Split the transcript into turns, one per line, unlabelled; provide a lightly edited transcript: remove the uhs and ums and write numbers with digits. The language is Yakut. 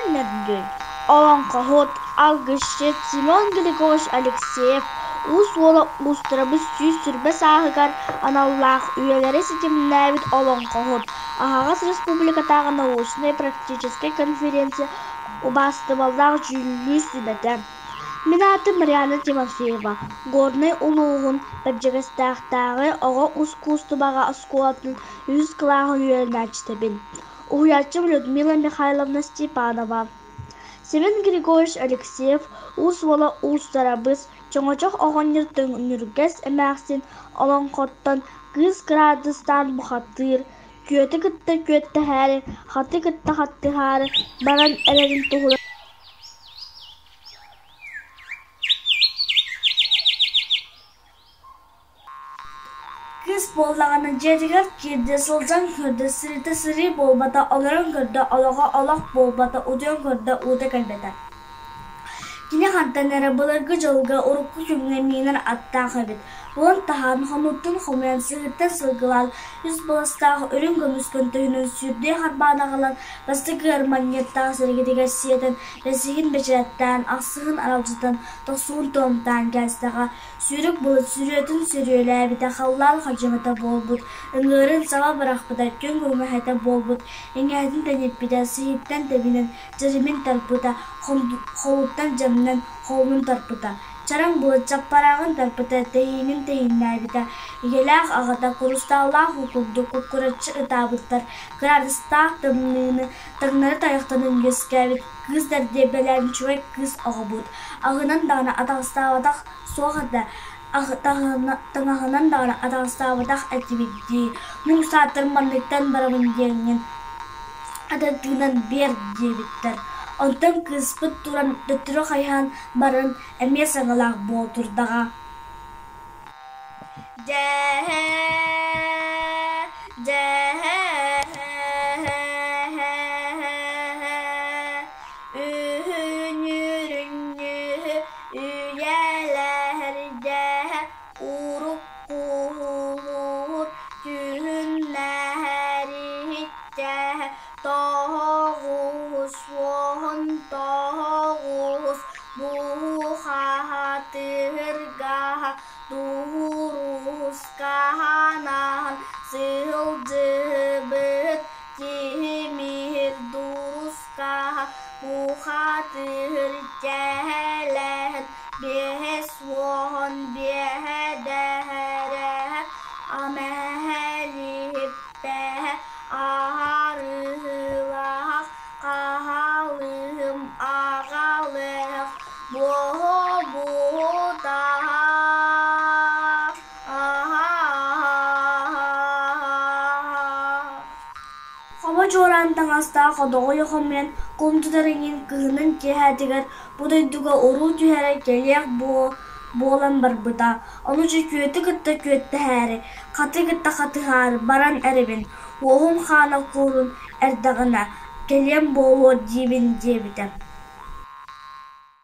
Нөргүй, олоҥхоһут, алгысчыт Семен Григорьевич Алексеев Уус Уола Уустарабыс 120 сааһыгар аналлаах үйэлэри ситимнээбит олоҥхоһут, аһаҕас республикатааҕы научнай-практическай конференция убаастабыллаах дьүүллүүр сүбэтэ. Мин аатым Марианна Тимофеева, Горнай улууһун Бэрдьигэстээхтээҕи оҕо ускуустубаҕа оскуолатын үһүс кылааһын үөрэнээччитэбин. Уһуйааччым Людмила Михайловна Степанова. Семен Григорьевич Алексеев Уус Уола Уус Дарабыс Чоҥочох оҕонньор Төҥүргэс эмээхсин олоҥхоттон кыыс кыраадыстаан бухатыыр, күөтү кытта күөттэһээри, хаты кытта хаттыһаары баран эрэрин туһунан Кыыс буоллаҕына дьиэтигэр киирдэ, сылдьан көрдө, сырыыта сырыы буолбата, олорон көрдө, олоҕо олох буолбата, утуйан көрдө, уута кэлбэтэ. Кини хантан эрэ былыргы дьылга, урукку күҥҥэ миинэр аттаах эбит. Булан таһаан, хонууттан хомуйан, сыһыттан сылгылаан, үс балыстаах үрүҥ көмүс көнтөһүнэн сүүрдүү харбаан аҕалан, бастакы ыар манньыаттаах сэргэтигэр сиэтэн, бэсиһин бэчээттээн, ахсыһын аралдьытан, тохсуһун туомтаан кээстэҕэ. Сүүрүк былыт сүрүөтүн сүрүөлээбитэ, халлаан хадьымата буолбут, ыҥыырын саба бырахпыта, күн көҥөһөтө буолбут, иҥэһэтин тэниппитэ, сиһиттэн тэбинэн, дьэримин тарпыта, холуттан дьэмнэн, холунун тарпыта. Чараҥ былыт чаппарааҕын тарпыта, тэһиинин тэһииннээбитэ, ийэлээх аҕата курустааллаах уу курдук куккураччы ытаабыттар, кыраадыстаах тымныыны таҥнары тайахтанан үөскээбит кыыс дэрдиэбэлээн үчүгэй кыыс оҕобут, аһынан даҕаны атаҕастаабатах суох этэ, таҥаһынан даҕаны атаҕастаабатах этибит дии, муҥ саатар манныктан барабын диэҥҥин ата тыынан биэр диэбиттэр. Онтон кыыспыт туран төттөрү хайыһан баран эмиэ саҥалаах буола турдаҕа. Дьэ, дьэ, үһүнүрүнньү үйэлэргэ уруккулуур түһүннэриттэ тоҕус уон тоҕус буһаатырга дуурускаһанаһан сылдьыбыт тимир дуруска бухатыр дьэлэһэн 55 дэһэрэ амэһэлиһиптэ аһарыылаах хаһалыым аҕалыах буоһубута. Хобо чуораан таҥастаах ходоҕой хомуйан кулун тутар иҥин кыһынын киэһэтигэр бу дойдуга уруу түһэрэ кэлиэх буолан барбыта. Ону дьэ күөтү кытта күөттэһээри, хаты кытта хатыһаары баран эрэбин, уоһум хаана куурун эрдэҕинэ кэлиэм буолуо диибин диэбитэ.